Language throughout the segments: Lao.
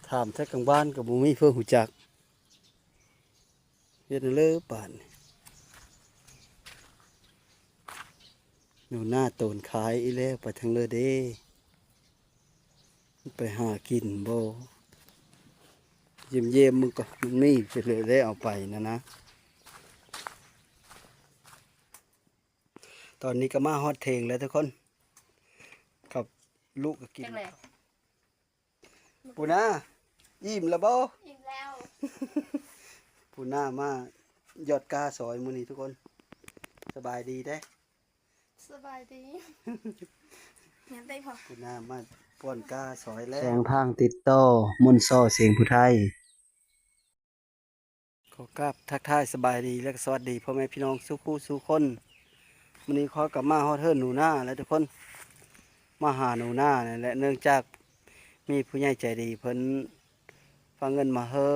ຖາມແທ້ກາງບ້ານກໍບໍ່ມີເພິ່ນຮູ້ຈັກ. ເຮັດແນວເລີບາດນີ້. ໜູນາໂຕນຂາຍອີກແລ້ວ ໄປທາງເລີເດ້. ໄປຫາກິນບໍ່? ຢ້ຽມໆ ເບິ່ງກ່ອນ ມັນມີເທື່ອໃດເອົາໄປນະນະ. ຕອນນີ້ກໍມາຮອດເທິງແລ້ວທຸກຄົນ ກັບລູກກໍກິນ. ປູນາ ອີ່ມແລ້ວບໍ່? ອີ່ມແລ້ວ. ປູນາມາຢອດກ້າຊອຍມື້ນີ້ທຸກຄົນ. ສະບາຍດີເດ້. ສະບາຍດີ. ຍັງໄດ້ພໍ. ປູນາມາປ້ອນກ້າຊອຍແລ້ວ. ແສງທາງຕິດຕໍ່ ມົນຊໍ ເສງຜູ້ໄທ. ຂໍກາບທັກທາຍສະບາຍດີ ແລະ ສະຫວັດດີພໍ່ແມ່ພີ່ນ້ອງສູ່ຄູ່ສູ່ຄົນ. ມື້ນີ້ຂ້ອຍກໍມາຮອດເຮືອນໜູນາແລ້ວທຸກຄົນ. ມາຫາໜູນານີ້ແຫຼະ ເນື່ອງຈາກມີຜູ້ໃຫຍ່ໃຈດີເພິ່ນຝາກເງິນມາເຮີ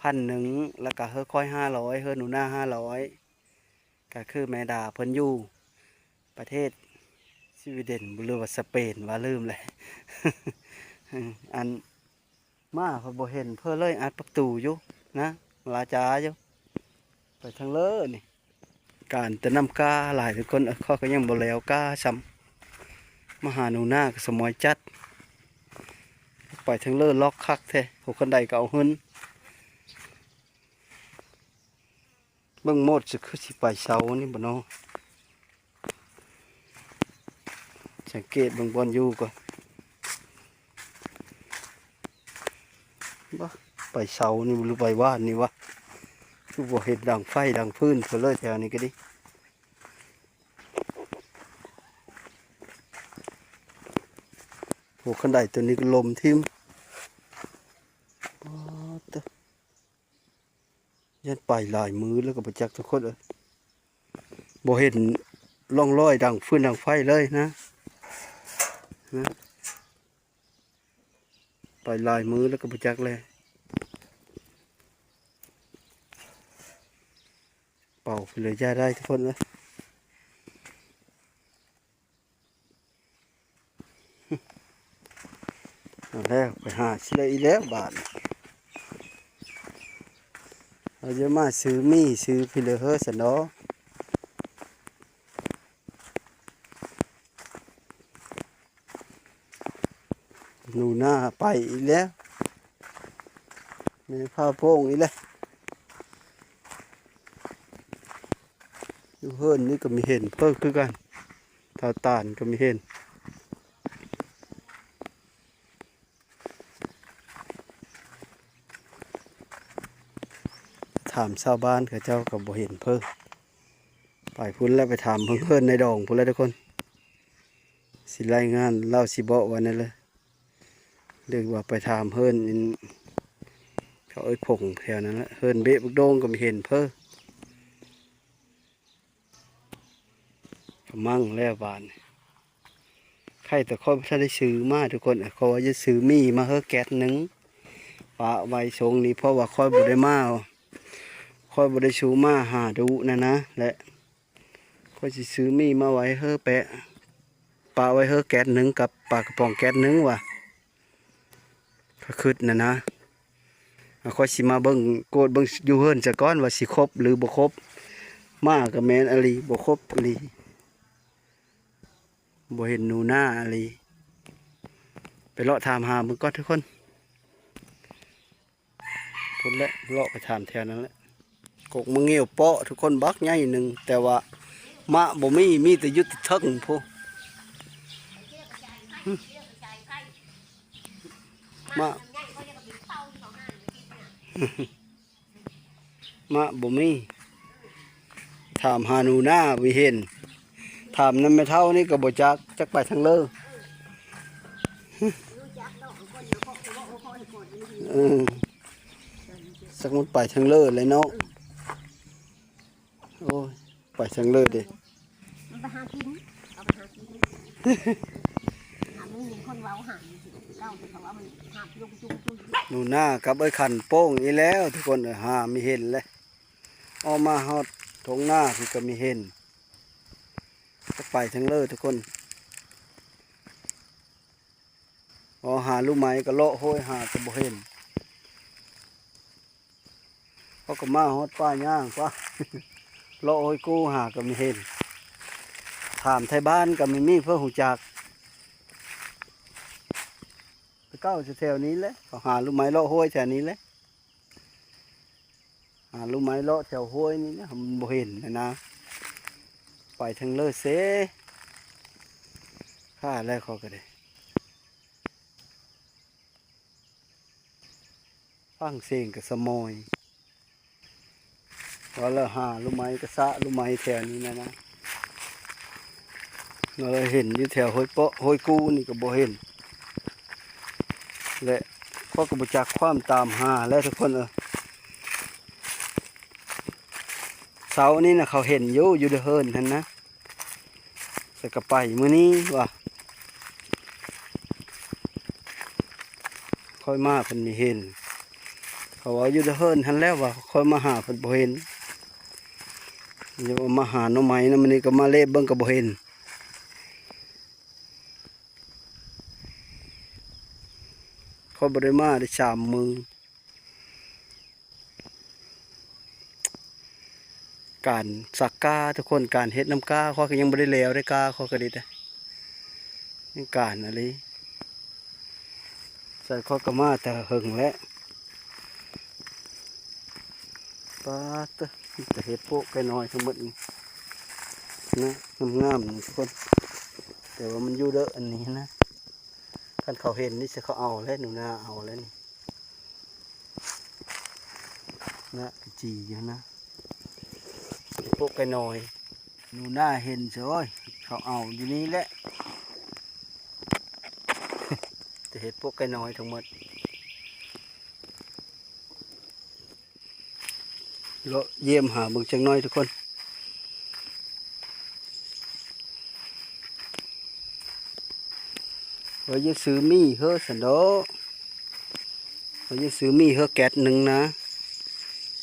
ພັນໜຶ່ງ ແລ້ວກະເຮີຂ້ອຍຫ້າຮ້ອຍ ເຮີໜູນາຫ້າຮ້ອຍ ກະຄືແມ່ດາເພິ່ນຢູ່ປະເທດສະວີເດັນ ຫຼືວ່າສະເປນ ວ່າລືມແຫຼະ. ອັນ ມາເພິ່ນບໍ່ເຫັນເພິ່ນເລີຍ ອັດປະຕູຢູ່ນະ ລາຈາຢູ່. ໄປທາງເລີນີ້ ການແຕ່ນຳກ້າຫຼາຍທຸກຄົນ. ເອີ ຂ້ອຍກໍຍັງບໍ່ແລ້ວກ້າຊ້ຳ. ມາຫາໜູນາກໍສະໝອຍຈັດ. ໄປທາງເລີລັອກຄັກແທ້ ຫົວຄັນໄດກໍເອົາເຮືອນ. ເບິ່ງໝົດຊິຄືຊິໄປເຊົ້ານີ້ບໍ່ເນາະ. ສັງເກດເບິ່ງບ່ອນຢູ່ກ່ອນ. ບໍ່ ໄປເຊົ້ານີ້ ຫຼືໄປວານນີ້ວະ? ຄືບໍ່ເຫັນດັງໄຟດັງຟືນເພິ່ນເລີຍແຖວນີ້ກໍດີ. ໂອ້ ຄັນໄດຕົວນີ້ກໍລົ້ມຖິ້ມ. ປາດເຕີ ຢ້ານໄປຫຼາຍມື້ແລ້ວກໍບໍ່ຈັກທຸກຄົນເອີຍ. ບໍ່ເຫັນຮ່ອງລອຍດັງຟືນດັງໄຟເລີຍນະ ນະ. ໄປຫຼາຍມື້ແລ້ວກໍບໍ່ຈັກແຫຼະ. ເປົ່າໄປເລີຍ ຢ່າໄດ້ທຸກຄົນເອີຍ. ເອົາແລ້ວ ໄປຫາຊິໄດ້ອີກແລ້ວບາດນີ້. ເຮົາຈະມາຊື້ໝີ່ຊື້ພີເລີເຮີຊັ້ນເນາະ. ໜູນາໄປອີກແລ້ວ ແມ່ພາໂປ່ງອີກແລ້ວ. ຢູ່ເຮືອນນີ້ກໍມີເຫັນເພິ່ນຄືກັນ ທ້າວຕານກໍມີເຫັນ. ຖາມຊາວບ້ານເຂົາເຈົ້າກໍບໍ່ເຫັນເພິ່ນ. ໄປພຸ້ນແລ້ວ ໄປຖາມເພິ່ນໃນດອງພຸ້ນແລ້ວທຸກຄົນ. ຊິລາຍງານລາວຊິເບາະວ່ານັ້ນເລີຍ ຫຼືວ່າໄປຖາມເຮືອນ ເຂົາເອີ້ນຜົງແຖວນັ້ນແຫຼະ. ເຮືອນເບະບັກໂດງກໍມີເຫັນເພິ່ນ ກະມັ່ງແລ້ວບາດນີ້. ໄຂ່ແຕ່ຂ້ອຍບໍ່ທັນໄດ້ຊື້ມາທຸກຄົນ. ຂ້ອຍວ່າຈະຊື້ໝີ່ມາເຮີແກັດໜຶ່ງ ປະໄວ້ຊ່ວງນີ້ ເພາະວ່າຂ້ອຍບໍ່ໄດ້ມາ ຂ້ອຍບໍ່ໄດ້ສູ່ມາຫາດຸນັ້ນນະ ແລະ ຂ້ອຍຊິຊື້ໝີ່ມາໄວ້ເຮີແປະ ປະໄວ້ເຮີແກັດໜຶ່ງກັບປາກະປ໋ອງແກັດໜຶ່ງວ່າ ຂ້ອຍຄິດນັ້ນນະ. ຂ້ອຍຊິມາເບິ່ງ ກວດເບິ່ງຢູ່ເຮືອນສາກ່ອນວ່າຊິຄົບຫຼືບໍ່ຄົບ. ມາກະແມ່ນອີ່ຫຼີ ບໍ່ຄົບອີ່ຫຼີ ບໍ່ເຫັນໜູນາອີ່ຫຼີ. ໄປເລາະຖາມຫາເບິ່ງກ່ອນທຸກຄົນ. ພຸ້ນແຫຼະ ເລາະໄປຖາມແຖວນັ້ນແຫຼະ. ກົກມະງິ້ວເປາະທຸກຄົນ ບັກໃຫຍ່ໜຶ່ງ ແຕ່ວ່າມະບໍ່ມີ ມີແຕ່ຢູ່ເທິງພຸ້ນ. ມະ ມະບໍ່ມີ. ຖາມຫາໜູນາບໍ່ເຫັນ. ຖາມນຳແມ່ເຖົ້ານີ້ກໍບໍ່ຈັກ ຈັກໄປທາງເລີ. ເອີ ຈັກມັນໄປທາງເລີແຫຼະເນາະ. ໂອ້ຍ ໄປທາງເລີເດ້. ມັນໄປຫາກິນ ເອົາໄປຫາກິນ. ຫາ ມັນມີຄົນເວົ້າຫາຢູ່ ເຈົ້າ ເຂົາວ່າມັນຫາບລົງຈຸງຈຸງ. ໜູນາກັບເອື້ອຍຂັນໂປ້ງອີກແລ້ວທຸກຄົນເອີຍ. ຫາມີເຫັນແຫຼະ ອອກມາຮອດທົ່ງນາພີ້ກໍມີເຫັນ. ຈະໄປທາງເລີທຸກຄົນ. ເຮົາຫາລູກໄມ້ກໍເລາະໂຫຍຫາກໍບໍ່ເຫັນ. ເຮົາກໍມາຮອດປ່າຫຍ້າປະ ເລາະໂຫຍກູຫາກໍບໍ່ເຫັນ. ຖາມໄທບ້ານກໍບໍ່ມີເພິ່ນຮູ້ຈັກ. ແຕ່ເກົ່າແຖວນີ້ແຫຼະ ເຂົາຫາລູກໄມ້ເລາະໂຫຍແຖວນີ້ແຫຼະ. ຫາລູກໄມ້ເລາະແຖວຫ້ວຍນີ້ນະ ມັນບໍ່ເຫັນນະນາ. ໄປທາງເລີເຊ ຂ້າແລ້ວເຂົາກໍໄດ້ ຟັງເສງກະສະໝອຍ ວ່າລະຫາລູກໄມ້ກະສະລູກໄມ້ແຖວນີ້ນະນາ. ເຮົາເຫັນຢູ່ແຖວຫ້ວຍເປາະ ຫ້ວຍກູນີ້ກໍບໍ່ເຫັນ ແລະ ຂ້ອຍກໍບໍ່ຈັກຄວາມຕາມຫາແລ້ວທຸກຄົນເອີຍ. ເຊົ້ານີ້ນະເຂົາເຫັນຢູ່ ຢູ່ເດີເຮີນຫັ້ນນະ ແຕ່ກໍໄປມື້ນີ້ວ່າ ຂ້ອຍມາເພິ່ນມີເຫັນ ເຂົາເວົ້າຢູ່ເດີເຮີນຫັ້ນແລ້ວວ່າ ຂ້ອຍມາຫາເພິ່ນບໍ່ເຫັນ. ຢ່າວ່າມາຫາໜໍ່ໄມ້ນະ ມື້ນີ້ກໍມາເລບເບິ່ງກໍບໍ່ເຫັນ. ຂ້ອຍບໍ່ໄດ້ມາໄດ້ສາມມື້. ການສັກກ້າທຸກຄົນ ການເຮັດນຳກ້າ ຂ້ອຍກໍຍັງບໍ່ໄດ້ແລ້ວເດ້ ກ້າຂ້ອຍກໍດີແຕ່ ຍັງການອີ່ຫຼີ. ໃສ່ ຂ້ອຍກໍມາແຕ່ເຫິງແລ້ວ. ປາດເຕີ ມີແຕ່ເຫັດໂປະໄກ່ນ້ອຍທັງໝົດນີ້ນະ ງາມໆນີ້ທຸກຄົນ ແຕ່ວ່າມັນຢູ່ເດີອັນນີ້ນະ. ຄັນເຂົາເຫັນນີ້ຊິເຂົາເອົາແລ້ວ ໜູນາເອົາແລ້ວນີ້ ນະ ກະຈີຢູ່ນະ ເຫັດໂປະໄກ່ນ້ອຍ. ໜູນາເຫັນຊິ ໂອ້ຍ ເຂົາເອົາຢູ່ນີ້ແຫຼະ ແຕ່ເຫັດໂປະໄກ່ນ້ອຍທັງໝົດ. ເລາະຢ້ຽມຫາເບິ່ງຈັກໜ້ອຍທຸກຄົນ ວ່າຈະຊື້ໝີ່ເຮີຊັ້ນດອກ ວ່າຈະຊື້ໝີ່ເຮີແກັດໜຶ່ງນະ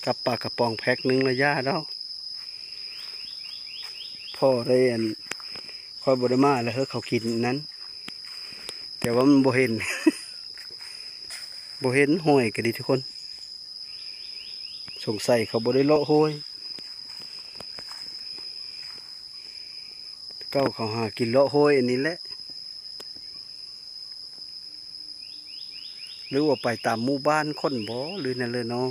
ກັບປາກະປ໋ອງແພັກໜຶ່ງລະຢ່າດອກ. ພໍໄດ້ອັນ ຂ້ອຍບໍ່ໄດ້ມາແລ້ວເຮີເຂົາກິນນັ້ນ ແຕ່ວ່າມັນບໍ່ເຫັນ ບໍ່ເຫັນຫ້ວຍກໍດີທຸກຄົນ. ສົງໄສເຂົາບໍ່ໄດ້ເລາະຫ້ວຍ ເກົ່າເຂົາຫາກິນເລາະຫ້ວຍອັນນີ້ແຫຼະ ຫຼືວ່າໄປຕາມໝູ່ບ້ານຄົນບໍ ຫຼືແນວໃດເນາະ.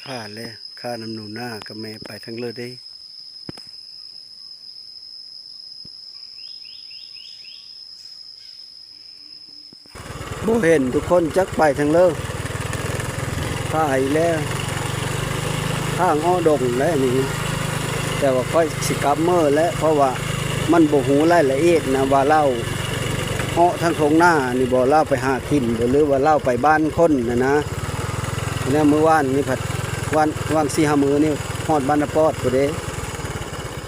ຂ້າແຫຼະ ຂ້ານຳໜູນາກັບແມ່ໄປທາງເລີເດ້. ບໍ່ເຫັນທຸກຄົນ ຈັກໄປທາງເລີ ພາອີກແລ້ວ ທາງເອາະດົງແຫຼະນີ້ ແຕ່ວ່າຂ້ອຍຊິກັບເມືອແຫຼະ ເພາະວ່າມັນບໍ່ຮູ້ລາຍລະອຽດນະ ວ່າລາວເອາະທາງທົ່ງນານີ້ບໍ ລາວໄປຫາກິນບໍ ຫຼືວ່າລາວໄປບ້ານຄົນຫັ້ນນະ. ແນວມື້ວານນີ້ພັດ ວານ ຫວ່າງສີ່ຫ້າມື້ນີ້ຮອດບ້ານນາປອດພຸ້ນເດ້.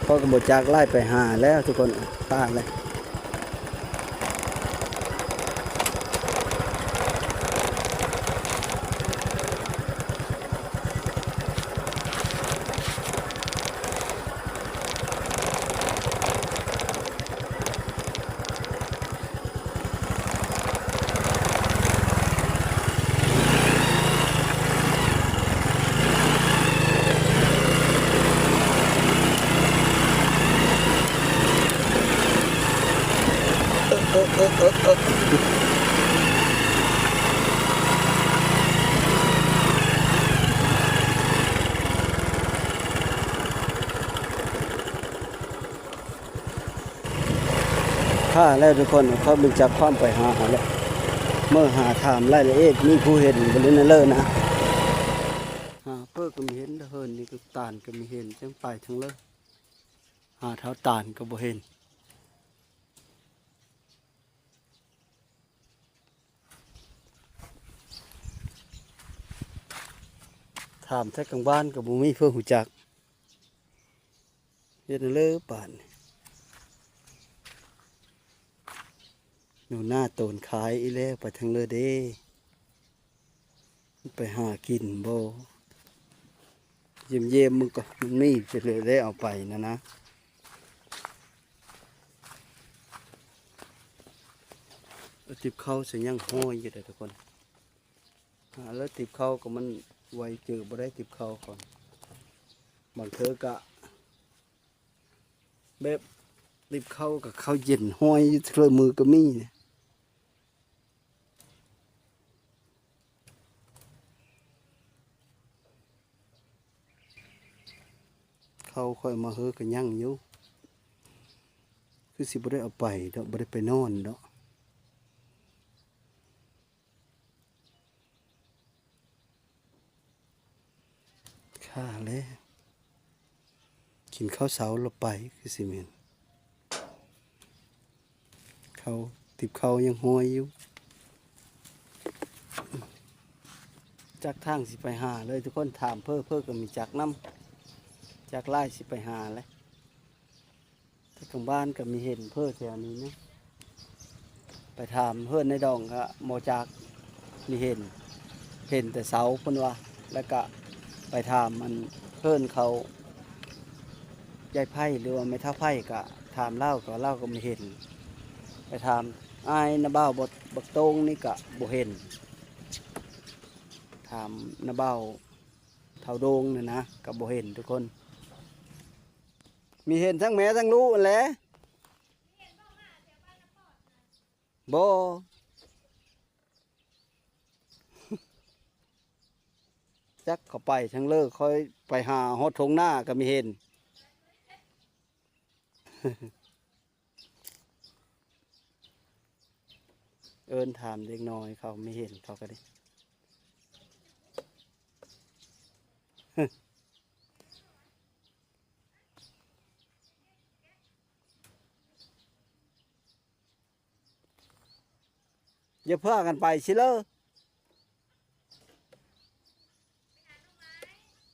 ຂ້ອຍກໍບໍ່ຈັກຫຼາຍ ໄປຫາແລ້ວທຸກຄົນ ຕາຍແລ້ວ. ຖ້າແລ້ວທຸກຄົນ ເຂົາເບິ່ງຈັກຄວາມໄປຫາຫັ້ນແຫຼະ ເມືອຫາຖາມລາຍລະອຽດ ມີຜູ້ເຫັນບໍ່ ຫຼືແນວເລີນະ. ຫາເພີກກໍມີເຫັນ ເຫີນນີ້ກໍຕານກໍມີເຫັນ ຈັ່ງໄປທາງເລີ ຫາເຖົ້າຕານກໍບໍ່ເຫັນ. ຖາມແຕ່ກາງບ້ານກໍບໍ່ມີເພິ່ນຮູ້ຈັກ ເຮັດແນວເລີປານນີ້. ໜູນາໂຕນຂາຍອີກແລ້ວ ໄປທາງເລີເດ້ ໄປຫາກິນບໍ່? ຢ້ຽມໆ ມັນກໍ ມັນມີ ຈະເລີໄດ້ເອົາໄປນະນະ. ຕິບເຂົ້າຊະຍັງຫ້ອຍຢູ່ເດ້ທຸກຄົນ. ຫາແລ້ວຕິບເຂົ້າກໍມັນໄວເຈີບໍ່ໄດ້ຕິບເຂົ້າກ່ອນ. ບາງເທື່ອກະແບບຕິບເຂົ້າກະເຂົ້າເຢັນຫ້ອຍຢູ່ເທື່ອມືກໍມີ. ເຂົ້າຂ້ອຍມາເຮີກະຍັງຢູ່ ຄືຊິບໍ່ໄດ້ເອົາໄປດອກ ບໍ່ໄດ້ໄປນອນດອກ. ຂ້າແລະ ກິນເຂົ້າເຊົ້າລະໄປ ຄືຊິແມ່ນ ເຂົ້າ ຕິບເຂົ້າຍັງຫ້ອຍຢູ່. ຈັກທາງຊິໄປຫາເລີຍທຸກຄົນ. ຖາມເພີ້ ເພີ້ກໍມີຈັກນຳ ຈັກຫຼາຍຊິໄປຫາແຫຼະ. ແຕ່ກາງບ້ານກໍມີເຫັນເພີ້ແຖວນີ້ນະ. ໄປຖາມເຮືອນໃນດອງກໍບໍ່ຈັກ ມີເຫັນ ເຫັນແຕ່ເສົາເພິ່ນວ່າ. ແລ້ວກະໄປຖາມອັນເຮືອນເຂົາ ຍາຍໄພ ຫຼືວ່າແມ່ເຖົ້າໄພ ກະຖາມລາວ ກໍລາວກໍບໍ່ເຫັນ. ໄປຖາມອ້າຍນ້າບ່າວບັກ ບັກໂຕ້ງນີ້ກະບໍ່ເຫັນ. ຖາມນ້າບ່າວເຖົ້າໂດງນີ້ນະ ກະບໍ່ເຫັນທຸກຄົນ. ມີເຫັນທັງແມ່ທັງລູກຫັ້ນແຫຼະ. ບໍ່ ຈັກເຂົາໄປທາງເລີ. ຂ້ອຍໄປຫາຮອດທົ່ງນາກໍມີເຫັນ. ເອີ້ນຖາມເດັກນ້ອຍເຂົາມີເຫັນເຂົາກໍໄດ້. ຢ່າພາກັນໄປຊິເລີ.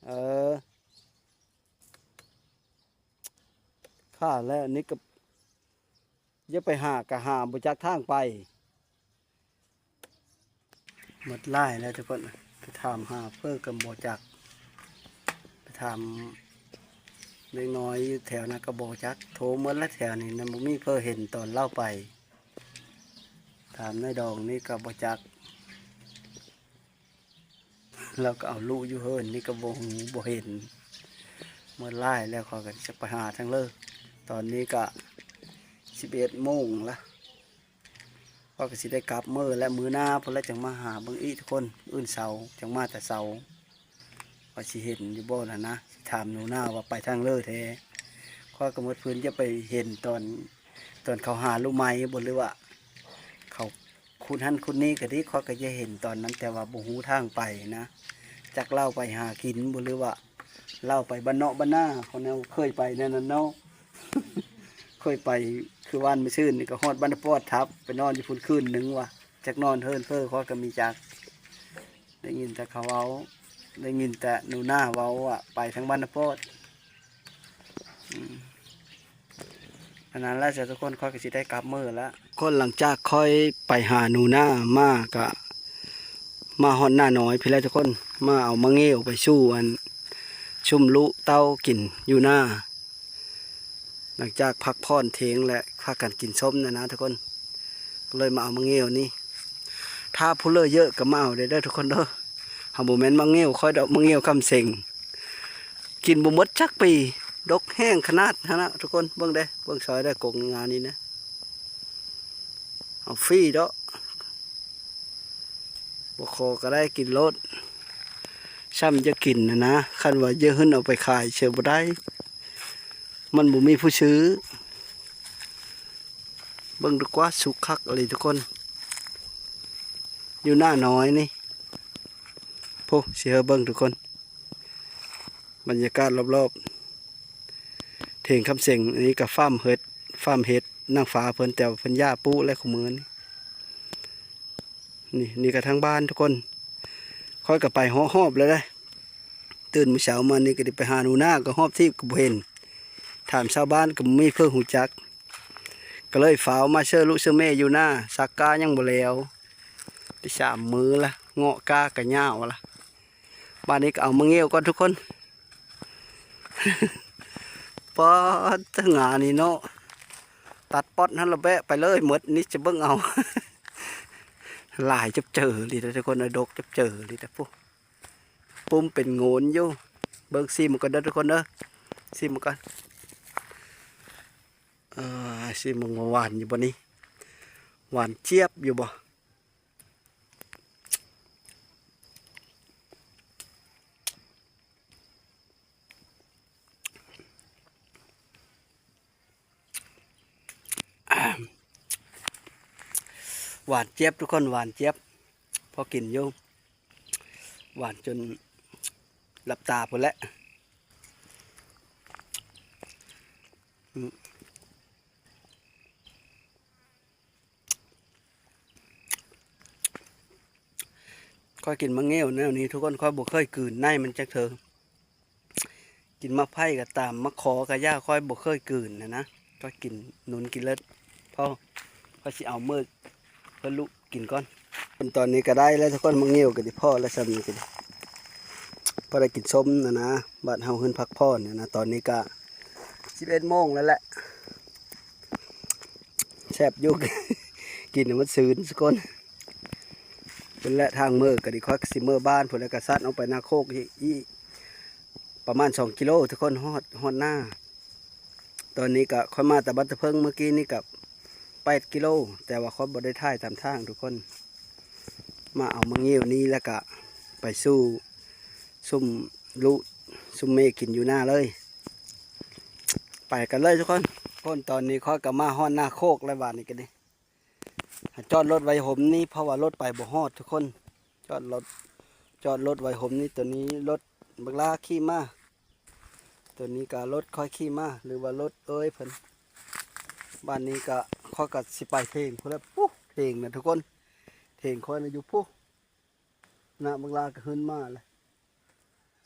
ເອີ ຂ້າແລ້ວນີ້ກໍ ຢ່າໄປຫາ ກະຫາບໍ່ຈັກທາງໄປ. ໝົດຫຼາຍແລ້ວທຸກຄົນ ໄປຖາມຫາເພິ່ນກໍບໍ່ຈັກ ໄປຖາມເດັກນ້ອຍຢູ່ແຖວນັ້ນກໍບໍ່ຈັກ. ໂທໝົດແລ້ວແຖວນີ້ນະ ບໍ່ມີເພິ່ນເຫັນຕອນລາວໄປ. ຖາມນາຍດອງນີ້ກໍບໍ່ຈັກ ລາວກໍເອົາລູກຢູ່ເຮືອນນີ້ກໍບໍ່ຮູ້ບໍ່ເຫັນ. ໝົດຫຼາຍແລ້ວ ຂ້ອຍກໍຈະໄປຫາທາງເລີ. ຕອນນີ້ກໍສິບເອັດໂມງລະ. ຂ້ອຍກໍຊິໄດ້ກັບມື້ແລ້ວ ມື້ໜ້າພຸ້ນລະຈັ່ງມາຫາເບິ່ງອີກທຸກຄົນ. ອື່ນເຊົ້າຈັ່ງມາແຕ່ເຊົ້າ ວ່າຊິເຫັນຢູ່ບໍ່ນັ້ນນະ. ຊິຖາມໜູນາວ່າໄປທາງເລີແທ້. ຂ້ອຍກໍໝົດຟືນຈະໄປເຫັນຕອນ ຕອນເຂົາຫາລູກໄມ້ບໍ່ ຫຼືວ່າເຂົາຂຸດຫັ້ນຂຸດນີ້ກໍດີ. ຂ້ອຍກໍຈະເຫັນຕອນນັ້ນ ແຕ່ວ່າບໍ່ຮູ້ທາງໄປນະ. ຈັກລາວໄປຫາກິນບໍ່ ຫຼືວ່າລາວໄປບ້ານນອກບ້ານນາ ເຂົາແນວເຄີຍໄປແນວນັ້ນເນາະ. ເຄີຍໄປຄືວານມື້ຊືນນີ້ ກໍຮອດບ້ານນາປອດທັບ ໄປນອນຢູ່ພຸ້ນຄືນໜຶ່ງວ່າ. ຈັກນອນເຮືອນເພີ້ ຂ້ອຍກໍມີຈັກ ໄດ້ຍິນແຕ່ເຂົາເວົ້າ ໄດ້ຍິນແຕ່ໜູນາເວົ້າວ່າໄປທາງບ້ານນາປອດ. ອືມ ອັນນັ້ນແຫຼະ ເຈົ້າທຸກຄົນ ຂ້ອຍກໍຊິໄດ້ກັບມື້ລະ. ຄົນ ຫຼັງຈາກຂ້ອຍໄປຫາໜູນາມາ ກະມາຮອດໜ້ານ້ອຍພີ້ແຫຼະທຸກຄົນ. ມາເອົາໝາກງຽວໄປສູ່ອັນຊຸມລູກເຕົ້າກິນຢູ່ໜ້າ. ຫຼັງຈາກພັກຜ່ອນເທີງ ແລະ ພາກັນກິນສົ້ມນັ້ນນະທຸກຄົນ ກໍເລີຍມາເອົາໝາກງຽວນີ້. ຖ້າຜູ້ເລີເຢີະກໍມາເອົາໄດ້ເດີທຸກຄົນເດີ. ຫາບໍ່ແມ່ນໝາກງຽວຂ້ອຍດອກ ໝາກງຽວຄຳເສັງ ກິນບໍ່ໝົດຈັກປີ ດົກແຮງຂະໜາດຫັ້ນນະທຸກຄົນ. ເບິ່ງເດ້ ເບິ່ງຊອຍໄດ້ກົງງາມນີ້ນະ. ເອົາຟຣີເນາະ ບໍ່ຂໍກໍໄດ້ ກິນໂລດ. ຊ້ຳຢາກກິນຫັ້ນນະ ຄັນວ່າຢາກຫຶ້ນເອົາໄປຂາຍເສີຍບໍ່ໄດ້ ມັນບໍ່ມີຜູ້ຊື້. ເບິ່ງດູກວ່າ ສຸກຄັກອີ່ຫຼີທຸກຄົນ ຢູ່ໜ້ານ້ອຍນີ້. ໂພ ຊິໃຫ້ເບິ່ງທຸກຄົນ ບັນຍາກາດລອບໆ ເຖິງຄຳເສັງ. ອັນນີ້ກໍຟາມເຫັດ ຟາມເຫັດນາງຟ້າເພິ່ນ ແຕ່ວ່າເພິ່ນຢ່າປູກແລ້ວຄູ່ມື້ນີ້. ນີ້ ນີ້ກໍທາງບ້ານທຸກຄົນ ຂ້ອຍກໍໄປຮອບໆແລ້ວເດ້. ຕື່ນມື້ເຊົ້າມານີ້ກໍໄດ້ໄປຫາໜູນາ ກໍຮອບທີບກໍບໍ່ເຫັນ. ຖາມຊາວບ້ານກໍບໍ່ມີເພິ່ນຮູ້ຈັກ ກໍເລີຍຟ້າວມາເຊີລູກເຊີແມ່ຢູ່ນາ. ສັກກ້າຍັງບໍ່ແລ້ວ ໄດ້ສາມມື້ລະ ເງາະກ້າກໍຍາວລະ. ບາດນີ້ກໍເອົາມາງຽວກ່ອນທຸກຄົນ. ປາດ ງານີ້ເນາະ ຕັດປອດຫັ້ນລະແບະໄປເລີຍໝົດນີ້ ຈະເບິ່ງເອົາ. ຫຼາຍຈັບເຈີອີ່ຫຼີເດີທຸກຄົນເອີຍ ດົກຈັບເຈີອີ່ຫຼີເດີ. ພຸ້ນ ປຸ້ມເປັນໂງນຢູ່. ເບິ່ງ ຊີມມັນກ່ອນເດີທຸກຄົນເດີ ຊີມມັນກ່ອນ. ເອີ ຊີມເບິ່ງວ່າຫວານຢູ່ບໍ່ນີ້ ຫວານຈຽບຢູ່ບໍ່? ຫວານຈຽບທຸກຄົນ ຫວານຈຽບ ພໍກິນຢູ່ ຫວານຈົນຫຼັບຕາພຸ້ນແຫຼະ. ຂ້ອຍກິນໝາກງິ້ວແນວນີ້ທຸກຄົນ ຂ້ອຍບໍ່ເຄີຍກືນໃນມັນຈັກເທື່ອ. ກິນໝາກໄຜ່ກໍຕາມ ໝາກຄໍກໍຢ່າ ຂ້ອຍບໍ່ເຄີຍກືນນະນະ. ຂ້ອຍກິນ ໜຸນກິນເລີດ. ພໍ ຂ້ອຍຊິເອົາເມີເພື່ອລຸກິນກ່ອນ. ຕອນນີ້ກໍໄດ້ແລ້ວທຸກຄົນ ໝາກງິ້ວກໍໄດ້ພໍແລ້ວ ຊ່ຳນີ້ກໍໄດ້ ພໍໄດ້ກິນສົ້ມນະນະ. ບ້ານເຮົາເຮືອນພັກຜ່ອນນະນະ. ຕອນນີ້ກໍສິບເອັດໂມງແລ້ວແຫຼະ. ແຊບຢູ່ ກິນໃຫ້ມັນຊື່ນທຸກຄົນ. ເພິ່ນແລະທາງເມືອກໍດີ ຂ້ອຍຊິເມືອບ້ານພຸ້ນ ແລ້ວກໍສັດອອກໄປນາໂຄກອີກ ປະມານສອງກິໂລທຸກຄົນ ຮອດ ຮອດນາ. ຕອນນີ້ກໍຂ້ອຍມາແຕ່ບັນຕະເພິງ ເມື່ອກີ້ນີ້ກໍແປດກິໂລ ແຕ່ວ່າຂ້ອຍບໍ່ໄດ້ຖ່າຍຕາມທາງທຸກຄົນ. ມາເອົາໝາກງິ້ວນີ້ ແລ້ວກໍໄປສູ່ຊຸມລຸຊຸມເມກິນຢູ່ນາເລີຍ. ໄປກັນເລີຍທຸກຄົນ. ຄົນ ຕອນນີ້ຂ້ອຍກໍມາຮອດນາໂຄກແລ້ວ ບາດນີ້ກໍດີ ຈອດລົດໄວ້ຫົມນີ້ ເພາະວ່າລົດໄປບໍ່ຮອດທຸກຄົນ. ຈອດລົດ ຈອດລົດໄວ້ຫົມນີ້. ໂຕນີ້ລົດບັກຫຼ້າຂີ່ມາ ໂຕນີ້ກໍລົດຂ້ອຍຂີ່ມາ ຫຼືວ່າລົດເອີຍເພິ່ນ. ບາດນີ້ກໍ ຂ້ອຍກໍຊິໄປເຖງພຸ້ນແຫຼະ. ປູ້ ເຖງນະທຸກຄົນ ເຖງຂ້ອຍນະຢູ່ພຸ້ນ. ນະ ບັກຫຼ້າກໍຂຶ້ນມາແລ້ວ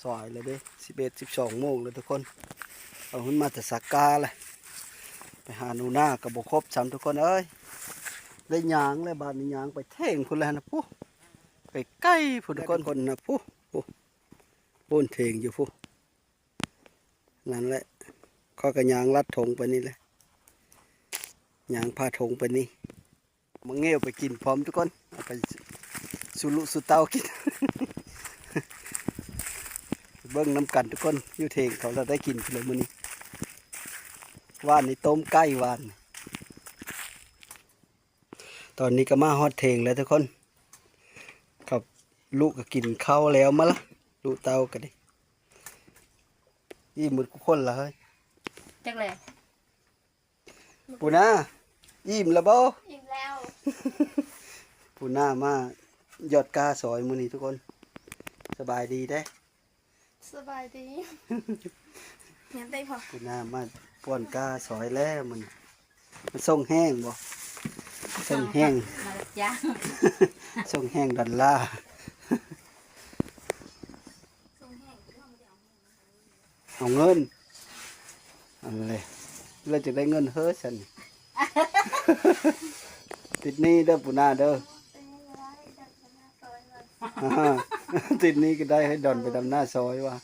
ສາຍແລ້ວເດ້ ສິບເອັດ ສິບສອງໂມງແລ້ວທຸກຄົນ. ເອົາຂຶ້ນມາແຕ່ສາກາແລ້ວ ໄປຫາໜູນາກໍບໍ່ຄົບຊ້ຳທຸກຄົນເອີຍ. ໄດ້ຍ່າງແລ້ວ ບາດນີ້ຍ່າງໄປເຖງພຸ້ນແລ້ວນະ ພຸ້ນ ໄກໆພຸ້ນທຸກຄົນນະ. ພຸ້ນ ພຸ້ນ ພຸ້ນເຖງຢູ່ພຸ້ນ. ນັ້ນແຫຼະ ຂ້ອຍກໍຍ່າງລັດຖົງໄປນີ້ແຫຼະ ຍ່າງພາຖົງໄປນີ້. ໝາກງິ້ວໄປກິນພ້ອມທຸກຄົນ ເອົາໄປສູ່ລູກສູ່ເຕົ້າກິນ. ເບິ່ງນຳກັນທຸກຄົນ ຢູ່ເຖງເຂົາລະໄດ້ກິນພຸ້ນແຫຼະມື້ນີ້. ຫວ່ານນີ້ຕົ້ມໄກ່ຫວານ. ຕອນນີ້ກໍມາຮອດເຖງແລ້ວທຸກຄົນ. ເຂົາ ລູກກໍກິນເຂົ້າແລ້ວມາລະ ລູກເຕົ້າກໍດີ. ອີ່ມໝົດທຸກຄົນລະເຮີ້ຍ. ຈັກແຫຼະ ປູນາ ອີ່ມລະບໍ່? ອີ່ມແລ້ວ. ປູນາມາຢອດກ້າຊອຍມື້ນີ້ທຸກຄົນ. ສະບາຍດີເດ້. ສະບາຍດີ. ຍັງໄດ້ພໍ. ປູນາມາປ່ອນກ້າຊອຍແລ້ວມື້ນີ້. ມາສົ່ງແຫ້ງບໍ່? ສົ່ງແຫ້ງ ມາຮັບຈ້າງ ສົ່ງແຫ້ງດອນລາ. ເອົາເງິນ ອັນເລີຍ ແລ້ວຈະໄດ້ເງິນເຮີ້ຊັ້ນ. ຕິດໜີ້ເດີປູນາເດີ. ຕິດໜີ້ກໍໄດ້ໃຫ້ດອນໄປດຳນາຊອຍວ່າ.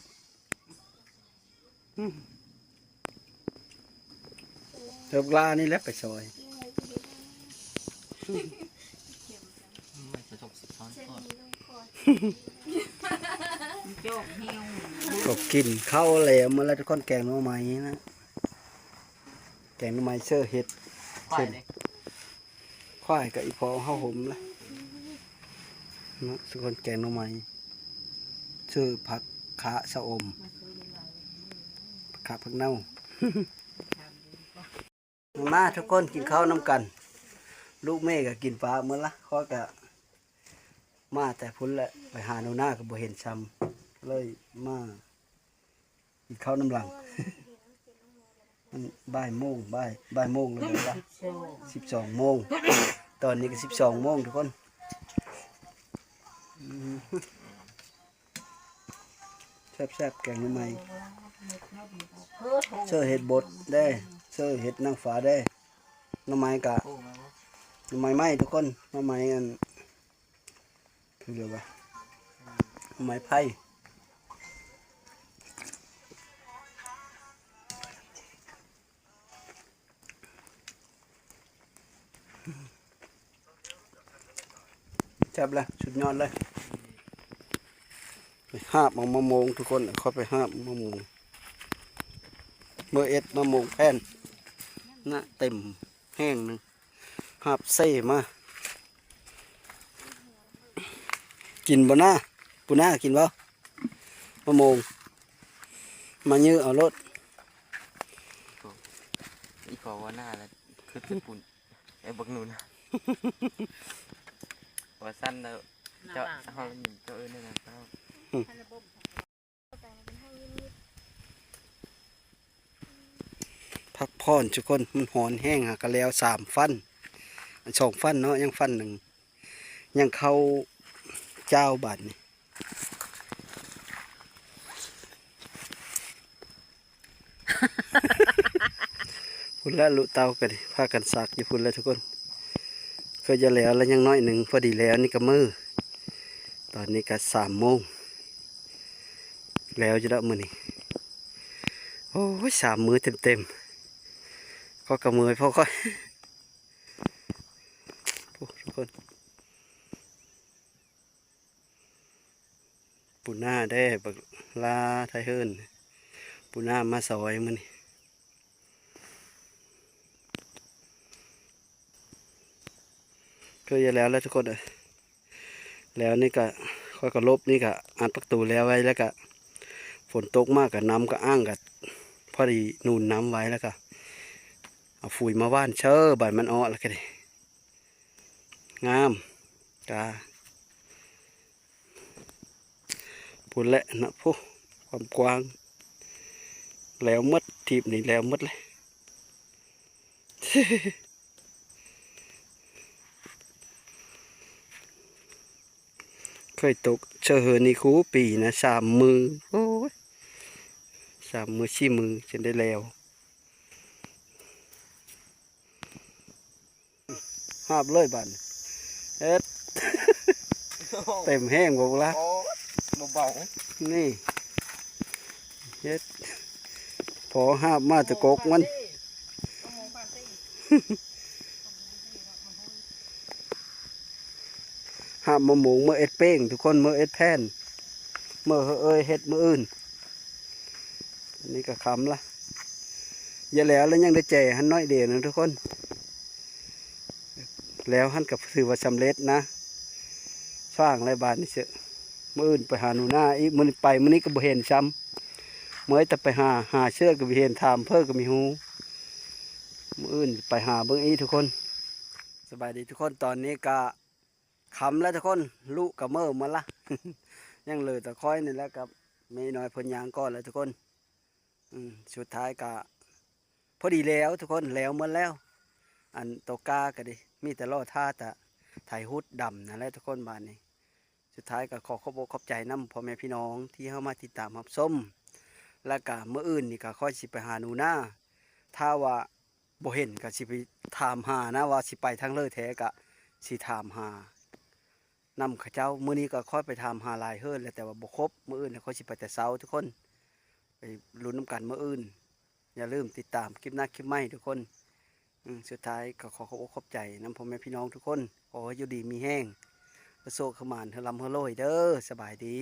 ເທິບລ້ານີ້ແຫຼະໄປຊອຍ. ກໍກິນເຂົ້າແລ້ວ ມື້ລະທຸກຄົນ ແກງໜໍ່ໄມ້ນະ ແກງໜໍ່ໄມ້ເຊີເຫັດ ຄວາຍເດ້ ຄວາຍກໍອີ່ພໍ່ເຮົາຫົມລະເນາະ ທຸກຄົນ. ແກງໜໍ່ໄມ້ ເຊີຜັກຂາຊະອົມ ຜັກຂາຜັກເນົ່າ. ມາທຸກຄົນ ກິນເຂົ້ານຳກັນ. ລູກແມ່ກໍກິນປາໝົດລະ ຂ້ອຍກໍມາແຕ່ພຸ້ນແຫຼະ ໄປຫາໜູນາກໍບໍ່ເຫັນຊ້ຳ ເລີຍມາ ກິນເຂົ້ານຳຫຼັງ. ມັນບ່າຍໂມງ ບ່າຍ ບ່າຍໂມງແລ້ວເດີ ສິບສອງໂມງ. ຕອນນີ້ກໍສິບສອງໂມງທຸກຄົນ. ແຊບໆ ແກງໜໍ່ໄມ້ ເຊີເຫັດບົດເດ້ ເຊີເຫັດນາງຟ້າເດ້. ໜໍ່ໄມ້ກະ ໜໍ່ໄມ້ໃໝ່ທຸກຄົນ ໜໍ່ໄມ້ອັນ ຄືເລີຍວ່າ ໜໍ່ໄມ້ໄຜ່. ມ ແຊບລະ ສຸດຍອດເລີຍ. ໄປຫາບເອົາມະມ່ວງທຸກຄົນ ຂ້ອຍໄປຫາບມະມ່ວງ ເມືອເອັດມະມ່ວງແຜ່ນນະ ເຕັມແຫ້ງໜຶ່ງ ຫາບເຊມາ. ກິນບໍ່ນາ? ປູນາກິນບໍ່? ມະມ່ວງ ມາຢື້ເອົາໂລດ. ອີ່ພໍວ່າໜ້າລະຄືຈະປຸ້ນ ເອີ ບັກໜູນະ ວ່າຊັ້ນແລ້ວ. ເຈົ້າ ເຮົາຍິນເຈົ້າເອີ້ນນັ້ນນະ. ພັກຜ່ອນທຸກຄົນ ມັນຮ້ອນແຮງ. ຫາກະແລ້ວສາມຟັນ ສອງຟັນເນາະ ຍັງຟັນໜຶ່ງ ຍັງເຂົ້າຈ້າວບາດນີ້. ພຸ້ນລະ ລຸເຕົາກະດີ ພາກັນສັກຢູ່ພຸ້ນລະທຸກຄົນ. ຄືຈະແລ້ວລະ ຍັງໜ້ອຍໜຶ່ງ ພໍດີແລ້ວ ນີ້ກະມື້ ຕອນນີ້ກະສາມໂມງ ແລ້ວຢູ່ແລ້ວມື້ນີ້. ໂອ້ຍ ສາມມື້ເຕັມໆ ຂ້ອຍກະເມື່ອຍພໍຂ້ອຍ. ໂອ້ ທຸກຄົນ ປູນາເດ້ ບັກຫຼ້າໄທເຮີນ ປູນາມາຊອຍມື້ນີ້. ຄືຈະແລ້ວແລ້ວທຸກຄົນເອີຍ ແລ້ວນີ້ກະ ຂ້ອຍກະຫຼົບນີ້ກະ ອັດປະຕູແລ້ວໄວ້ ແລ້ວກະຝົນຕົກມາກະນ້ຳກະອັ່ງ ກະພໍດີໜູນນ້ຳໄວ້ ແລ້ວກະເອົາຝຸ່ນມາຫວ່ານເຊີ ບາດມັນອອກແລ້ວກະດີ ງາມກະ ພຸ້ນແຫຼະນະ ພຸ້ນ ຄວາມກວ້າງ ແລ້ວໝົດ ທີບນີ້ແລ້ວໝົດເລີຍ. ເຄີຍຕົກເຊີເຮີນນີ້ຄູ່ປີນະ ສາມມື້ ໂອ້ຍ ສາມມື້ສີ່ມື້ ຈົນໄດ້ແລ້ວ. ຫາບເລີຍບາດນີ້ ເຮັດ ເຕັມແຮງບໍ່ລະ ໂອ້ຍ ບໍ່ເບົາ ນີ້ ເຮັດ ພໍຫາບມາແຕ່ກົກມັນ ຫາບມະມ່ວງ ເມືອເອັດເປ້ງທຸກຄົນ ເມືອເອັດແຜ່ນ ເມືອເຮີເອີຍ ເຮັດມື້ອື່ນ. ອັນນີ້ກະຄ່ຳລະ ຢ່າແລ້ວລະ ຍັງໄດ້ແຈຫັ້ນໜ້ອຍດຽວນະທຸກຄົນ ແລ້ວຫັ້ນກະຖືວ່າສຳເລັດນະ ສ້າງແລ້ວບາດນີ້ເຊີ. ມື້ອື່ນໄປຫາໜູນາອີກ ມື້ນີ້ໄປ ມື້ນີ້ກະບໍ່ເຫັນຊ້ຳ ເມື່ອຍແຕ່ໄປຫາ ຫາເຊື້ອກະບໍ່ເຫັນ ຖາມເພີ້ກະມີຮູ້. ມື້ອື່ນໄປຫາເບິ່ງອີກທຸກຄົນ. ສະບາຍດີທຸກຄົນ ຕອນນີ້ກະ ຄ່ຳແລ້ວທຸກຄົນ ລູກກະເມີໝົດລະ ຍັງເຫຼືອແຕ່ຂ້ອຍນີ້ແຫຼະກັບແມ່ນ້ອຍເພິ່ນຍ່າງກ່ອນແລ້ວທຸກຄົນ. ອືມ ສຸດທ້າຍກະພໍດີແລ້ວທຸກຄົນ ແລ້ວໝົດແລ້ວ ອັນໂຕກ້າກະດີ ມີແຕ່ລໍຖ້າແຕ່ໄຖຮຸດດຳນັ້ນແຫຼະທຸກຄົນ. ບາດນີ້ສຸດທ້າຍກະຂໍຂອບອົກຂອບໃຈນຳພໍ່ແມ່ພີ່ນ້ອງທີ່ເຂົ້າມາຕິດຕາມຮັບຊົມ ແລ້ວກະມື້ອື່ນນີ້ກະຂ້ອຍຊິໄປຫາໜູນາ ຖ້າວ່າ ບໍ່ເຫັນກະຊິໄປຖາມຫານະ ວ່າຊິໄປທາງເລີແທ້ ກະຊິຖາມຫານຳເຂົາເຈົ້າ. ມື້ນີ້ກະຂ້ອຍໄປຖາມຫາຫຼາຍເຮີນແລ້ວ ແຕ່ວ່າບໍ່ຄົບ ມື້ອື່ນຂ້ອຍຊິໄປແຕ່ເຊົ້າທຸກຄົນ ໄປລຸ້ນນຳກັນມື້ອື່ນ. ຢ່າລືມຕິດຕາມຄລິບໜ້າຄລິບໃໝ່ທຸກຄົນ. ອືມ ສຸດທ້າຍກະຂໍຂອບອົກຂອບໃຈນຳພໍ່ແມ່ພີ່ນ້ອງທຸກຄົນ ຂໍໃຫ້ຢູ່ດີມີແຮງ ປະໂຊກຂະໝານ ເຮີ່ມຮ່ຳເຮີ່ລວຍເດີ. ສະບາຍດີ.